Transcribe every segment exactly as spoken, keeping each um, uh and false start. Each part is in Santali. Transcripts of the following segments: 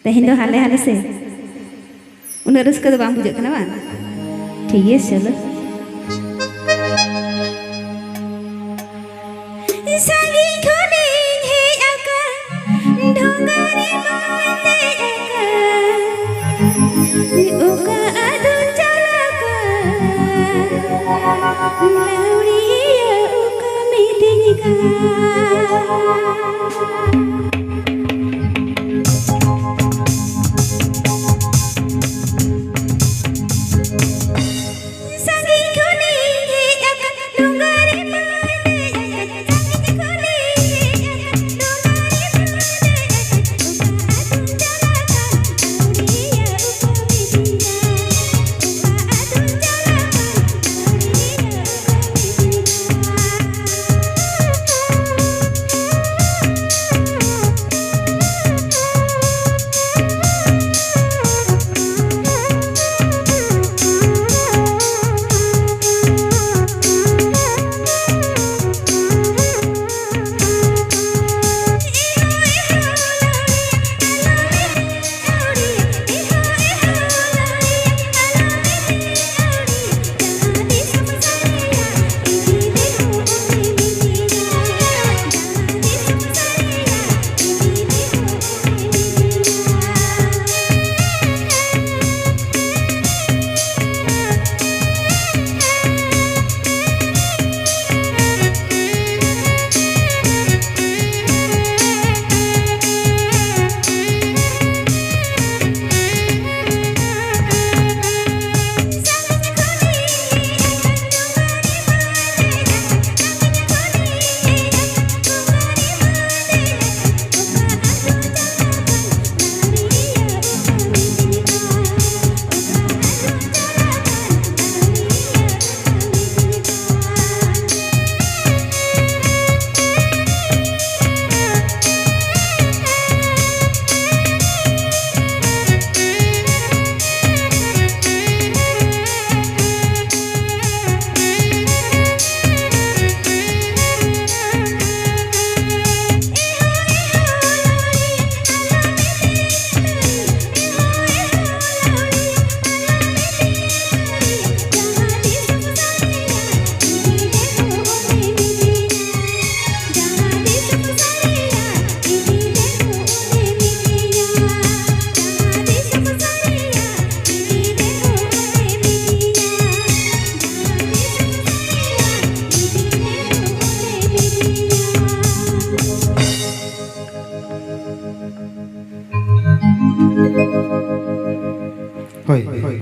ᱛᱮᱦᱮᱧ ᱫᱚ ᱦᱟᱞᱮ ᱦᱟᱞᱮ ᱥᱮ, ᱩᱱᱟᱹᱜ ᱨᱟᱹᱥᱠᱟᱹ ᱫᱚ ᱵᱟᱝ ᱵᱩᱡᱷᱟᱹᱜ ᱠᱟᱱᱟ ᱵᱟᱝ? ᱴᱷᱤᱠ ᱜᱮᱭᱟ, ᱪᱚᱞᱚ᱾ ᱥᱟᱺᱜᱤᱧ ᱠᱷᱚᱱᱤᱧ ᱦᱮᱡ ᱟᱠᱟᱱ, ᱰᱷᱚᱸᱜᱟ ᱨᱮᱢᱟᱧ ᱫᱮᱡ ᱟᱠᱟᱱ, ᱚᱠᱟ ᱟᱫᱚᱧ ᱪᱟᱞᱟᱜ ᱠᱟᱱ, ᱞᱟᱹᱣᱲᱤᱭᱟᱹ ᱚᱠᱟ ᱢᱤᱫᱤᱧ ᱠᱟᱱ᱾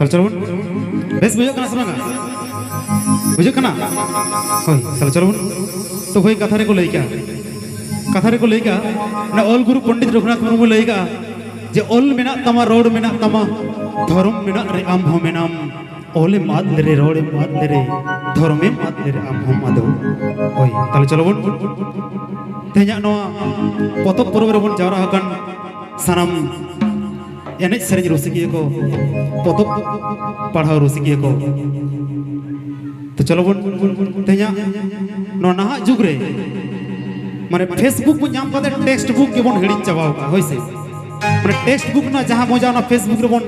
ᱛᱟᱦᱞᱮ ᱪᱚᱞᱚ ᱵᱚᱱ, ᱵᱮᱥ ᱵᱩᱡᱷᱟᱹᱜ ᱠᱟᱱᱟ ᱥᱮ ᱵᱟᱝᱟ? ᱵᱩᱡᱷᱟᱹᱜ ᱠᱟᱱᱟ? ᱦᱳᱭ, ᱛᱟᱦᱞᱮ ᱪᱚᱞᱚ ᱵᱚᱱ᱾ ᱛᱚ ᱦᱳᱭ, ᱠᱟᱛᱷᱟ ᱨᱮᱠᱚ ᱞᱟᱹᱭ ᱠᱟᱜᱼᱟ, ᱠᱟᱛᱷᱟ ᱨᱮᱠᱚ ᱞᱟᱹᱭ ᱠᱟᱜᱼᱟ, ᱚᱱᱟ ᱚᱞ ᱜᱩᱨᱩ ᱯᱚᱱᱰᱤᱛ ᱨᱚᱜᱷᱩᱱᱟᱛᱷ ᱢᱩᱨᱢᱩ ᱞᱟᱹᱭ ᱠᱟᱜᱼᱟ ᱡᱮ, "ᱚᱞ ᱢᱮᱱᱟᱜ ᱛᱟᱢᱟ, ᱨᱚᱲ ᱢᱮᱱᱟᱜ ᱛᱟᱢᱟ, ᱫᱷᱚᱨᱚᱢ ᱢᱮᱱᱟᱜ ᱨᱮ ᱟᱢ ᱦᱚᱸ ᱢᱮᱱᱟᱢ, ᱚᱞᱮᱢ ᱟᱫ ᱞᱮᱨᱮ, ᱨᱚᱲᱮᱢ ᱟᱫ ᱞᱮᱨᱮ, ᱫᱷᱚᱨᱚᱢᱮᱢ ᱟᱫ ᱞᱮᱨᱮ ᱟᱢ ᱦᱚᱸᱢ ᱟᱫᱚᱜ᱾" ᱦᱳᱭ, ᱛᱟᱦᱞᱮ ᱪᱚᱞᱚ ᱵᱚᱱ, ᱛᱮᱦᱮᱧᱟᱜ ᱱᱚᱣᱟ ᱯᱚᱛᱚᱵ ᱯᱚᱨᱚᱵᱽ ᱨᱮᱵᱚᱱ ᱡᱟᱣᱨᱟ ᱟᱠᱟᱱ ᱥᱟᱱᱟᱢ ᱮᱱᱮᱡ ᱥᱮᱨᱮᱧ ᱨᱩᱥᱤᱠᱤᱭᱟᱹ ᱠᱚ, ᱯᱚᱛᱚᱵ ᱯᱟᱲᱦᱟᱣ ᱨᱩᱥᱤᱠᱤᱭᱟᱹ ᱠᱚ, ᱛᱚ ᱪᱚᱞᱚ ᱵᱚᱱ, ᱛᱮᱦᱮᱧᱟᱜ ᱱᱚᱣᱟ ᱱᱟᱦᱟᱜ ᱡᱩᱜᱽ ᱨᱮ ᱢᱟᱱᱮ Facebook ᱵᱚᱱ ᱧᱟᱢ ᱠᱟᱛᱮ ᱴᱮᱠᱥᱴ ᱵᱩᱠ ᱜᱮᱵᱚᱱ ᱦᱤᱲᱤᱧ ᱪᱟᱵᱟᱣ ᱠᱟᱜᱼᱟ, ᱦᱳᱭ ᱥᱮ? ᱢᱟᱱᱮ ᱴᱮᱠᱥᱴ ᱵᱩᱠ ᱨᱮᱱᱟᱜ ᱡᱟᱦᱟᱸ ᱢᱚᱡᱟ ᱚᱱᱟ Facebook ᱨᱮᱵᱚᱱ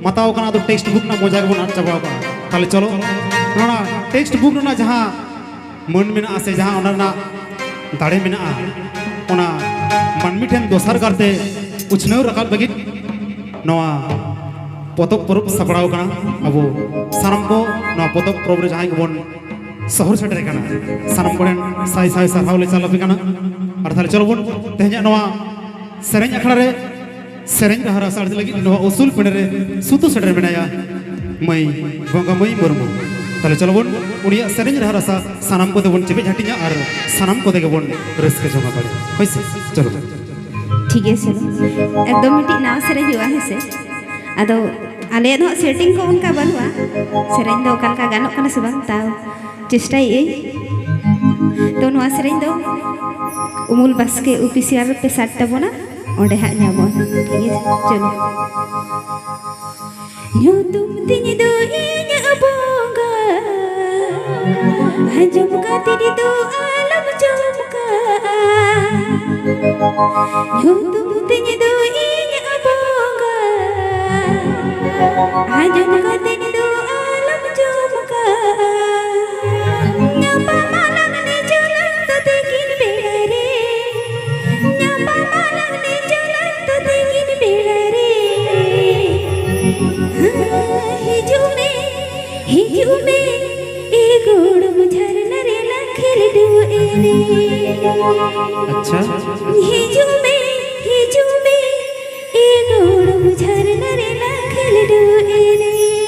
ᱢᱟᱛᱟᱣ ᱠᱟᱱᱟ, ᱟᱫᱚ ᱴᱮᱠᱥᱴ ᱵᱩᱠ ᱨᱮᱱᱟᱜ ᱢᱚᱡᱟ ᱜᱮᱵᱚᱱ ᱟᱫ ᱪᱟᱵᱟᱣ ᱠᱟᱜᱼᱟ᱾ ᱛᱟᱦᱞᱮ ᱪᱚᱞᱚ, ᱱᱚᱣᱟ ᱴᱮᱠᱥᱴ ᱵᱩᱠ ᱨᱮᱱᱟᱜ ᱡᱟᱦᱟᱸ ᱢᱟᱹᱱ ᱢᱮᱱᱟᱜᱼᱟ ᱥᱮ ᱡᱟᱦᱟᱸ ᱚᱱᱟ ᱨᱮᱱᱟᱜ ᱫᱟᱲᱮ ᱢᱮᱱᱟᱜᱼᱟ, ᱚᱱᱟ ᱢᱟᱹᱱᱢᱤ ᱴᱷᱮᱱ ᱫᱚᱥᱟᱨ ᱠᱟᱨᱛᱮ ᱩᱪᱷᱱᱟᱹᱣ ᱨᱟᱠᱟᱵ ᱞᱟᱹᱜᱤᱫ ᱱᱚᱣᱟ ᱯᱚᱛᱚᱵ ᱯᱚᱨᱚᱵᱽ ᱥᱟᱯᱲᱟᱣ ᱠᱟᱱᱟ᱾ ᱟᱵᱚ ᱥᱟᱱᱟᱢ ᱠᱚ ᱱᱚᱣᱟ ᱯᱚᱛᱚᱵ ᱯᱚᱨᱚᱵᱽ ᱨᱮ ᱡᱟᱦᱟᱸᱭ ᱠᱚᱵᱚᱱ ᱥᱚᱦᱚᱨ ᱥᱮᱴᱮᱨ ᱟᱠᱟᱱᱟ, ᱥᱟᱱᱟᱢ ᱠᱚᱴᱷᱮᱱ ᱥᱟᱭ ᱥᱟᱭ ᱥᱟᱨᱦᱟᱣ ᱞᱮ ᱪᱟᱞ ᱟᱯᱮ ᱠᱟᱱᱟ᱾ ᱟᱨ ᱛᱟᱦᱞᱮ ᱪᱚᱞᱚ ᱵᱚᱱ, ᱛᱮᱦᱮᱧᱟᱜ ᱱᱚᱣᱟ ᱥᱮᱨᱮᱧ ᱟᱠᱷᱲᱟ ᱨᱮ ᱥᱮᱨᱮᱧ ᱨᱟᱦᱟ ᱨᱟᱥᱟ ᱟᱹᱲᱛᱤ ᱞᱟᱹᱜᱤᱫ ᱱᱚᱣᱟ ᱩᱥᱩᱞ ᱯᱤᱸᱰᱟᱹ ᱨᱮ ᱥᱩᱛᱩ ᱥᱮᱴᱮᱨ ᱢᱮᱱᱟᱭᱟ ᱢᱟᱹᱭ ᱵᱚᱸᱜᱟ ᱢᱟᱹᱭ ᱢᱩᱨᱢᱩ᱾ ᱛᱟᱦᱞᱮ ᱪᱚᱞᱚ ᱵᱚᱱ, ᱩᱱᱤᱭᱟᱜ ᱥᱮᱨᱮᱧ ᱨᱟᱦᱟ ᱨᱟᱥᱟ ᱥᱟᱱᱟᱢ ᱠᱚᱛᱮ ᱵᱚᱱ ᱪᱮᱯᱮᱡ ᱦᱟᱹᱴᱤᱧᱟ ᱟᱨ ᱥᱟᱱᱟᱢ ᱠᱚᱛᱮ ᱜᱮᱵᱚᱱ ᱨᱟᱹᱥᱠᱟᱹ ᱡᱚᱝᱟ ᱵᱟᱲᱮ᱾ ᱦᱳᱭ ᱥᱮ? ᱪᱚᱞᱚ᱾ ᱴᱷᱤᱠ ᱜᱮᱭᱟ, ᱪᱚᱞᱚ᱾ ᱮᱠᱫᱚᱢ ᱢᱤᱫᱴᱤᱡ ᱱᱟᱣᱟ ᱥᱮᱨᱮᱧ ᱦᱩᱭᱩᱜᱼᱟ, ᱦᱮᱸ ᱥᱮ? ᱟᱫᱚ ᱟᱞᱮᱭᱟᱜ ᱫᱚ ᱦᱟᱸᱜ ᱥᱮᱴᱤᱝ ᱠᱚ ᱚᱱᱠᱟ ᱵᱟᱹᱱᱩᱜᱼᱟ, ᱥᱮᱨᱮᱧ ᱫᱚ ᱚᱠᱟ ᱞᱮᱠᱟ ᱜᱟᱱᱚᱜ ᱠᱟᱱᱟ ᱥᱮ ᱵᱟᱝ, ᱛᱟᱣ ᱪᱮᱥᱴᱟᱭᱮᱫ ᱟᱹᱧ᱾ ᱛᱚ ᱱᱚᱣᱟ ᱥᱮᱨᱮᱧ ᱫᱚ ᱩᱢᱩᱞ ᱵᱟᱥᱠᱮ ᱚᱯᱷᱤᱥᱤᱭᱟᱞ ᱯᱮ ᱥᱟᱨᱪ ᱛᱟᱵᱚᱱᱟ, ᱚᱸᱰᱮ ᱦᱟᱸᱜ ᱧᱟᱢᱚᱜᱼᱟ᱾ ᱴᱷᱤᱠ ᱟᱪᱷᱮ, ᱪᱚᱞᱚ᱾ ᱧᱩᱛᱩᱢ ᱛᱤᱧ ᱫᱚ ᱤᱧᱟᱹᱜ ᱵᱚᱸᱜᱟ, ᱟᱸᱡᱚᱢ ᱠᱟᱛᱮ ᱫᱚ ᱟᱞᱚᱢ ᱪᱚᱢᱠᱟᱜᱼᱟ᱾ ᱧᱩᱛᱩᱢ ᱛᱤᱧ ᱫᱚ ᱤᱧᱟᱹᱜ ᱵᱚᱸᱜᱟ, ᱟᱸᱡᱚᱢ ᱠᱟᱛᱮ ᱫᱚ ᱟᱞᱚᱢ ᱪᱚᱢᱠᱟᱜᱼᱟ᱾ ᱧᱟᱯᱟᱢ ᱟᱞᱟᱝ ᱱᱤᱡᱚᱞᱟᱝ ᱫᱚ ᱛᱤᱠᱤᱱ ᱵᱮᱲᱟ ᱨᱮ, ᱧᱟᱯᱟᱢ ᱟᱞᱟᱝ ᱱᱤᱡᱚᱞᱟᱝ ᱫᱚ ᱛᱤᱠᱤᱱ ᱵᱮᱲᱟ ᱨᱮ᱾ ᱦᱤᱡᱩᱜ ᱢᱮ, ᱦᱤᱡᱩᱜ ᱢᱮ, ᱮ ᱜᱚᱲᱚᱢ ᱡᱷᱟᱨᱱᱟ ᱨᱮ ᱞᱟᱝ ᱠᱷᱮᱞᱰᱩ ᱮᱱᱮᱡ᱾ ᱟᱪᱪᱷᱟ᱾ ᱦᱤᱡᱩᱜ ᱢᱮ, ᱦᱤᱡᱩᱜ ᱢᱮ, ᱮ ᱜᱚᱲᱚᱢ ᱡᱷᱟᱨᱱᱟ ᱨᱮ ᱞᱟᱝ ᱠᱷᱮᱞᱰᱩ ᱮᱱᱮᱡ᱾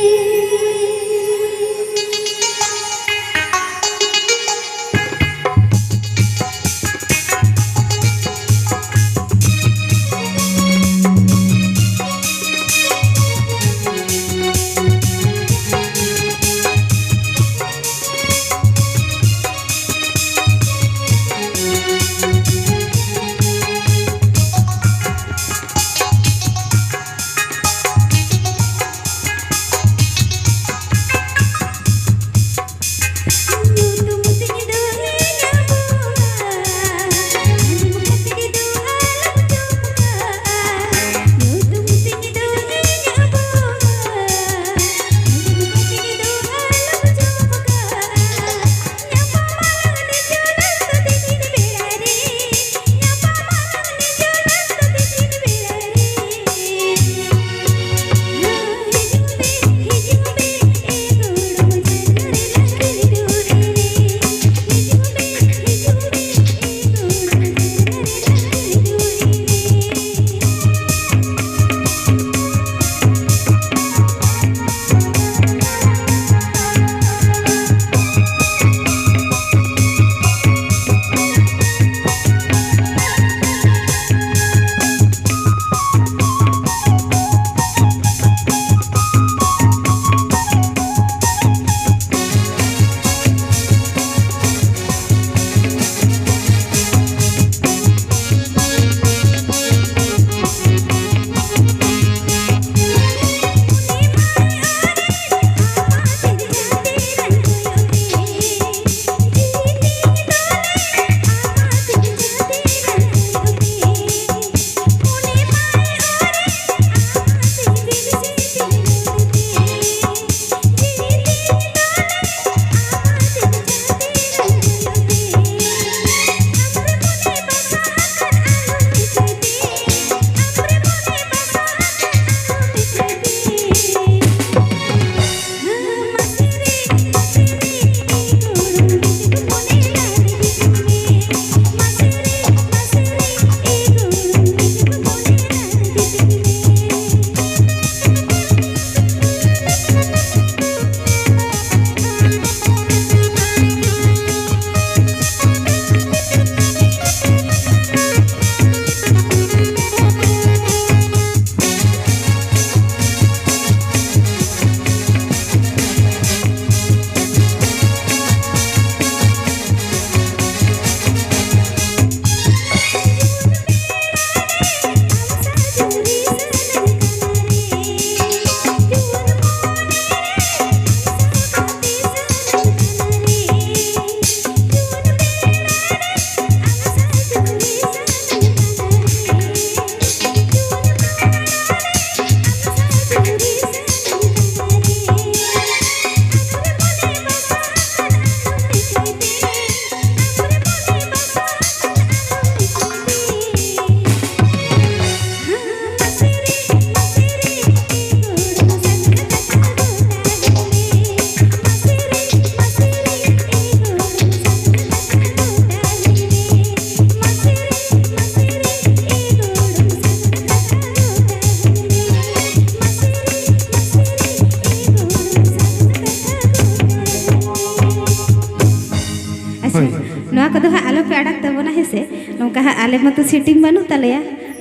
ᱱᱚᱣᱟ ᱠᱚᱫᱚ ᱦᱟᱸᱜ ᱟᱞᱚᱯᱮ ᱟᱲᱟᱜ ᱛᱟᱵᱚᱱᱟ, ᱦᱮᱸ ᱥᱮ? ᱱᱚᱝᱠᱟ ᱦᱟᱸᱜ ᱟᱞᱮ ᱢᱟᱛᱚ ᱥᱮᱴᱤᱝ ᱵᱟᱹᱱᱩᱜ ᱛᱟᱞᱮᱭᱟ,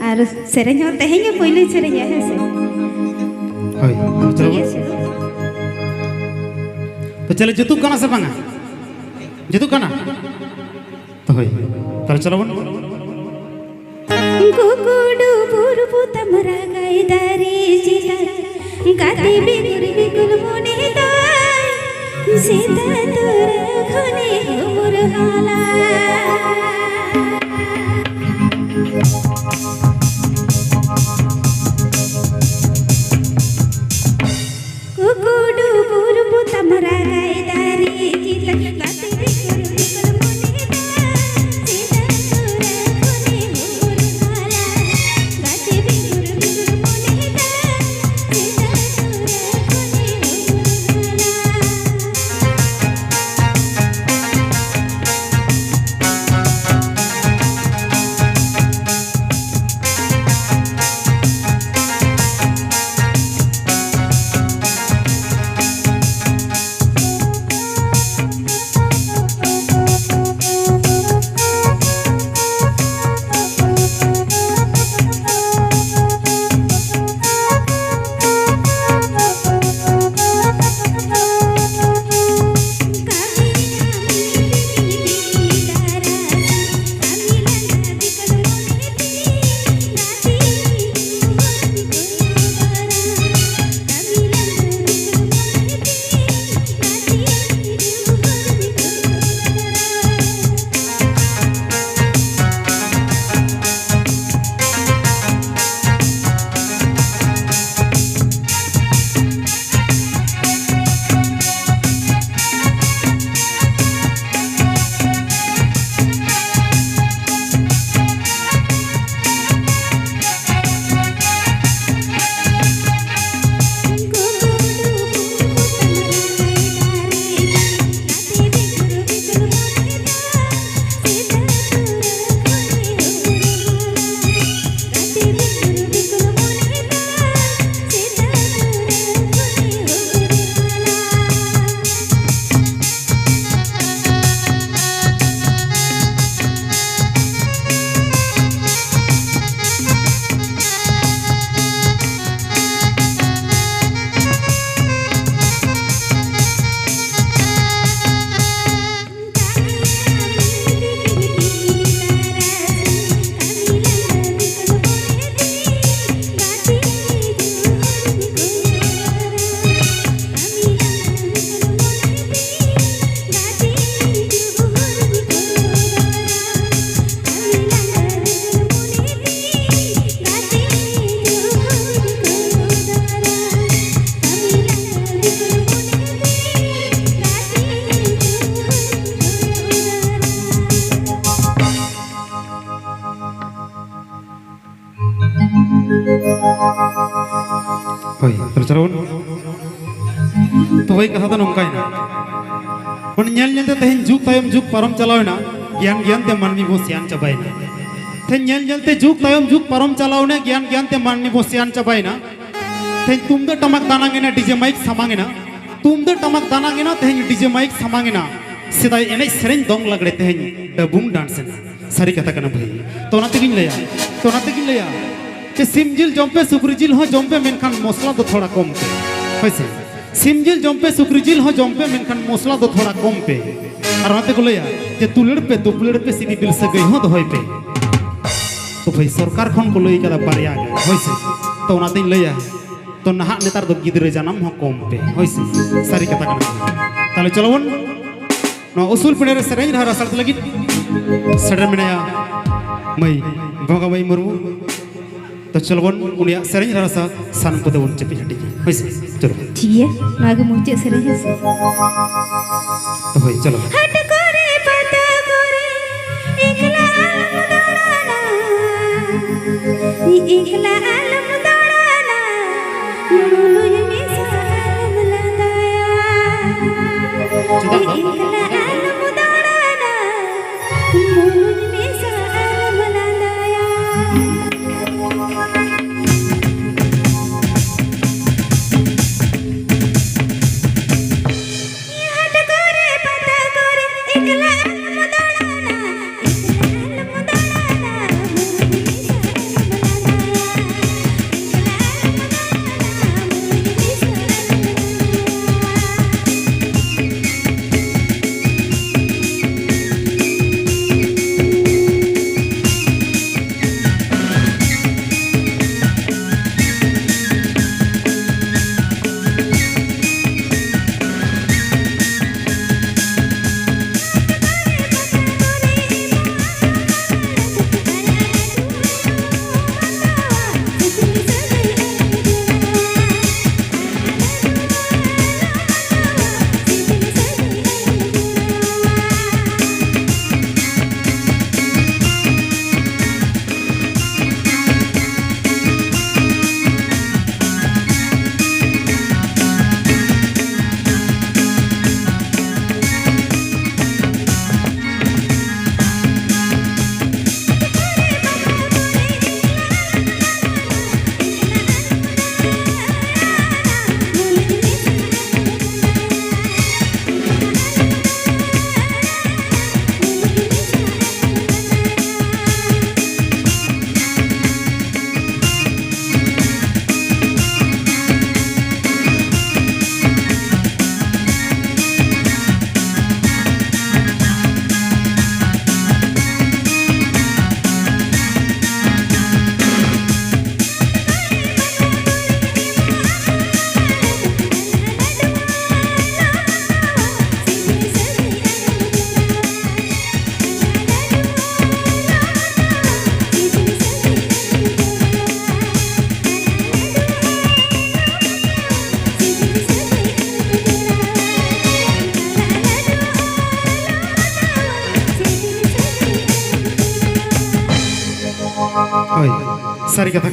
ᱟᱨ ᱥᱮᱨᱮᱧ ᱦᱚᱸ ᱛᱮᱦᱮᱧ ᱜᱮ ᱯᱳᱭᱞᱳᱧ ᱥᱮᱨᱮᱧᱟ, ᱦᱮᱸ ᱥᱮ? ᱦᱳᱭ, ᱴᱷᱤᱠ ᱪᱚᱞᱚ᱾ ᱟᱪᱷᱮ᱾ ᱛᱚ ᱪᱮᱫ ᱞᱮ ᱡᱩᱛᱩᱜ ᱠᱟᱱᱟ ᱥᱮ ᱵᱟᱝᱟ? ᱡᱩᱛᱩᱜ ᱠᱟᱱᱟ? ᱛᱚ ᱦᱳᱭ, ᱛᱟᱦᱞᱮ ᱪᱚᱞᱚ ᱵᱚᱱ᱾ ᱜᱩᱜᱩᱰᱩ ᱵᱩᱨᱵᱩ ᱛᱟᱢᱨᱟ ᱜᱟᱭ ᱫᱟᱨᱮ ᱪᱮᱛᱟᱱ, ᱜᱟᱛᱮ ᱵᱤᱜᱩᱨ ᱵᱤᱜᱩᱨ ᱢᱚᱱᱮ ᱫᱟᱭ, ᱥᱮᱛᱟ ᱛᱚᱨᱟ ᱠᱷᱚᱱᱮ ᱩᱢᱩᱨ ᱦᱟᱞᱟ᱾ ᱜᱩᱜᱩᱰᱩ ᱵᱩᱨᱵᱩ ᱛᱟᱢᱨᱟ ᱜᱟᱭ ᱫᱟᱨᱮ ᱪᱮᱛᱟᱱ, ᱜᱟᱛᱮ ᱵᱤᱜᱩᱨ ᱵᱤᱜᱩᱨ ᱢᱚᱱᱮ ᱫᱟᱭ, ᱥᱮᱛᱟ ᱛᱚᱨᱟ ᱠᱷᱚᱱᱮ ᱩᱢᱩᱨ ᱦᱟᱞᱟ᱾ ᱜᱟᱛᱮ ᱵᱤᱜᱩᱨ ᱵᱤᱜᱩᱨ ᱢᱚᱱᱮ ᱫᱟᱭ, ᱥᱮᱛᱟ ᱛᱚᱨᱟ ᱠᱷᱚᱱᱮ ᱩᱢᱩᱨ ᱦᱟᱞᱟ᱾ ᱦᱳᱭ, ᱛᱟᱦᱞᱮ ᱪᱚᱞᱚ ᱵᱚᱱ᱾ ᱛᱚ ᱦᱳᱭ, ᱠᱟᱛᱷᱟ ᱫᱚ ᱱᱚᱝᱠᱟᱭᱮᱱᱟ, ᱢᱟᱱᱮ ᱧᱮᱞ ᱧᱮᱞᱛᱮ ᱛᱮᱦᱮᱧ ᱡᱩᱜᱽ ᱛᱟᱭᱚᱢ ᱡᱩᱜᱽ ᱯᱟᱨᱚᱢ ᱪᱟᱞᱟᱣᱮᱱᱟ, ᱜᱮᱭᱟᱱ ᱜᱮᱭᱟᱱ ᱛᱮ ᱢᱟᱹᱱᱢᱤ ᱵᱚ ᱥᱮᱭᱟᱱ ᱪᱟᱵᱟᱭᱮᱱᱟ᱾ ᱛᱮᱦᱮᱧ ᱧᱮᱞ ᱧᱮᱞᱛᱮ ᱡᱩᱜᱽ ᱛᱟᱭᱚᱢ ᱡᱩᱜᱽ ᱯᱟᱨᱚᱢ ᱪᱟᱞᱟᱣᱮᱱᱟ, ᱜᱮᱭᱟᱱ ᱜᱮᱭᱟᱱ ᱛᱮ ᱢᱟᱹᱱᱢᱤ ᱵᱚ ᱥᱮᱭᱟᱱ ᱪᱟᱵᱟᱭᱮᱱᱟ᱾ ᱛᱮᱦᱮᱧ ᱛᱩᱢᱫᱟᱹᱜ ᱴᱟᱢᱟᱠ ᱫᱟᱱᱟᱝ ᱮᱱᱟ, ᱰᱤᱡᱮ ᱢᱟᱭᱤᱠ ᱥᱟᱢᱟᱝ ᱮᱱᱟ᱾ ᱛᱩᱢᱫᱟᱹᱜ ᱴᱟᱢᱟᱠ ᱫᱟᱱᱟᱝ ᱮᱱᱟ, ᱛᱮᱦᱮᱧ ᱰᱤᱡᱮ ᱢᱟᱭᱤᱠ ᱥᱟᱢᱟᱝ ᱮᱱᱟ᱾ ᱥᱮᱫᱟᱭ ᱮᱱᱮᱡ ᱥᱮᱨᱮᱧ ᱫᱚᱝ ᱞᱟᱜᱽᱲᱮ ᱛᱮᱦᱮᱧ ᱰᱟᱹᱵᱩᱝ ᱰᱟᱱᱥ ᱮᱱᱟ᱾ ᱥᱟᱹᱨᱤ ᱠᱟᱛᱷᱟ ᱠᱟᱱᱟ ᱵᱷᱟᱹᱭ᱾ ᱛᱚ ᱚᱱᱟ ᱛᱮᱜᱤᱧ ᱞᱟᱹᱭᱟ, ᱛᱚ ᱚᱱᱟ ᱛᱮᱜᱤᱧ ᱞᱟᱹᱭᱟ ᱡᱮ ᱥᱤᱢ ᱡᱤᱞ ᱡᱚᱢ ᱯᱮ, ᱥᱩᱠᱨᱤ ᱡᱤᱞ ᱦᱚᱸ ᱡᱚᱢ ᱯᱮ, ᱢᱮᱱᱠᱷᱟᱱ ᱢᱚᱥᱞᱟ ᱫᱚ ᱛᱷᱚᱲᱟ ᱠᱚᱢ ᱯᱮ᱾ ᱦᱳᱭ ᱥᱮ? ᱥᱤᱢ ᱡᱤᱞ ᱡᱚᱢ ᱯᱮ, ᱥᱩᱠᱨᱤ ᱡᱤᱞ ᱦᱚᱸ ᱡᱚᱢ ᱯᱮ, ᱢᱮᱱᱠᱷᱟᱱ ᱢᱚᱥᱞᱟ ᱫᱚ ᱛᱷᱚᱲᱟ ᱠᱚᱢ ᱯᱮ᱾ ᱟᱨ ᱚᱱᱟ ᱛᱮᱠᱚ ᱞᱟᱹᱭᱟ ᱡᱮ ᱫᱩᱞᱟᱹᱲ ᱯᱮ, ᱫᱩᱯᱞᱟᱹᱲ ᱯᱮ, ᱥᱤᱵᱤ ᱵᱤᱞ ᱥᱟᱹᱜᱟᱹᱭ ᱦᱚᱸ ᱫᱚᱦᱚᱭ ᱯᱮ᱾ ᱛᱚ ᱵᱷᱟᱹᱭ, ᱥᱚᱨᱠᱟᱨ ᱠᱷᱚᱱ ᱠᱚ ᱞᱟᱹᱭ ᱠᱟᱫᱟ ᱵᱟᱨᱭᱟ ᱜᱮ, ᱦᱳᱭ ᱥᱮ? ᱛᱚ ᱚᱱᱟᱛᱤᱧ ᱞᱟᱹᱭᱟ, ᱛᱚ ᱱᱟᱦᱟᱜ ᱱᱮᱛᱟᱨ ᱫᱚ ᱜᱤᱫᱽᱨᱟᱹ ᱡᱟᱱᱟᱢ ᱦᱚᱸ ᱠᱚᱢ ᱯᱮ, ᱦᱳᱭ ᱥᱮ? ᱥᱟᱹᱨᱤ ᱠᱟᱛᱷᱟ ᱠᱟᱱᱟ᱾ ᱛᱟᱦᱞᱮ ᱪᱚᱞᱚ ᱵᱚᱱ ᱱᱚᱣᱟ ᱩᱥᱩᱞ ᱯᱤᱸᱰᱟᱹ ᱨᱮ ᱥᱮᱨᱮᱧ ᱨᱟᱦᱟ ᱨᱟᱥᱟᱲ ᱞᱟᱹᱜᱤᱫ ᱥᱮᱴᱮᱨ ᱢᱮᱱᱟᱭᱟ ᱢᱟᱹᱭ ᱵᱚᱸᱜᱟ ᱢᱟᱹᱭ ᱢᱩᱨᱢᱩ᱾ ᱛᱚ ᱪᱚᱞᱚ ᱵᱚᱱ ᱩᱱᱤᱭᱟᱜ ᱥᱮᱨᱮᱧ ᱨᱟᱦᱟ ᱨᱟᱥᱟ ᱥᱟᱱᱟᱢ ᱠᱚᱛᱮ ᱵᱚᱱ ᱪᱮᱯᱮᱡ ᱦᱟᱹᱴᱤᱧᱟ, ᱦᱳᱭ ᱥᱮ? ᱪᱚᱞᱚ᱾ ᱴᱷᱤᱠ ᱜᱮᱭᱟ, ᱱᱚᱣᱟ ᱜᱮ ᱢᱩᱪᱟᱹᱫ ᱥᱮᱨᱮᱧ, ᱦᱮᱸ ᱥᱮ? ᱛᱚ ᱦᱳᱭ, ᱪᱚᱞᱚ᱾ ᱦᱟᱴ ᱠᱚᱨᱮ ᱯᱟᱛᱟ ᱠᱚᱨᱮ ᱮᱠᱞᱟ ᱟᱞᱚᱢ ᱫᱟᱬᱟᱱᱟ, ᱮᱠᱞᱟ ᱟᱞᱚᱢ ᱫᱟᱬᱟᱱᱟ, ᱢᱩᱞᱩᱡ ᱢᱮᱥᱟ ᱟᱞᱚᱢ ᱞᱟᱸᱫᱟᱭᱟ᱾ ᱪᱮᱫᱟᱜ ᱵᱟᱝ? ᱮᱠᱞᱟ ᱟᱞᱚᱢ ᱫᱟᱬᱟᱱᱟ, ᱢᱩᱞᱩᱡ ᱢᱮᱥᱟ ᱟᱞᱚᱢ ᱞᱟᱸᱫᱟᱭᱟ᱾ ᱦᱟᱴ ᱠᱚᱨᱮ ᱯᱟᱛᱟ ᱠᱚᱨᱮ ᱮᱠᱞᱟ ᱟᱞᱚᱢ ᱫᱟᱬᱟᱱᱟ, ᱮᱠᱞᱟ ᱟᱞᱚᱢ ᱫᱟᱬᱟᱱᱟ, ᱢᱩᱞᱩᱡ ᱢᱮᱥᱟ ᱟᱞᱚᱢ ᱞᱟᱸᱫᱟᱭᱟ᱾ ᱮᱠᱞᱟ ᱟᱞᱚᱢ ᱫᱟᱬᱟᱱᱟ, ᱢᱩᱞᱩᱡ ᱢᱮᱥᱟ ᱟᱞᱚᱢ ᱞᱟᱸᱫᱟᱭᱟ᱾ ᱦᱳᱭ, ᱥᱟᱹᱨᱤ ᱠᱟᱛᱷᱟ᱾